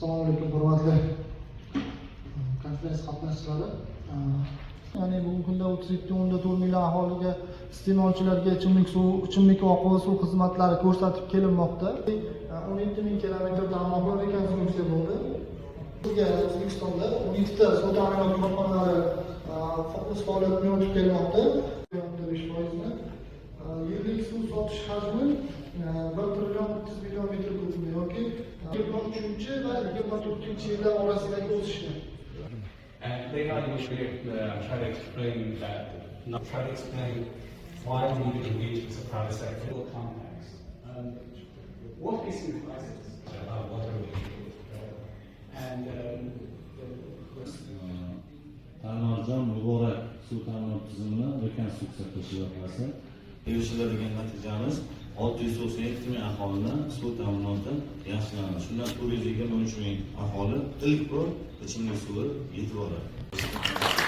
Assalomu alaykum, hurmatli konferensiya qatnashchilari. Ya'ni bugungi kunda 37,4 million aholiga, iste'molchilarga ichimlik suv, ichimlik va oqova suv xizmatlari ko'rsatib kelinmoqda. 17 ming kilometr tarmoqlar rekonstruksiya bo'ldi. Bizga O'zbekistonda 12 ta suv ta'minoti korxonalari o'z faoliyatini yuritib kelmoqda. 5 foizni yillik suv sotish hajmi 1 trillion 300 million metr kubni yoki 23 va 24-yillar orasidagi o'sishni. And later on, we will try to explain that, not try to explain why we need to engage with the private sector context. We're facing a crisis about water related, and the Talimarjon Muborak suv ta'minoti tizimini rekonstruksiya qilish loyihasi. Erishiladigan natijamiz 697 ming aholini suv ta'minoti yaxshilandi. Shundan 423 ming aholi ilk bor ichimlik suvi yetib oladi.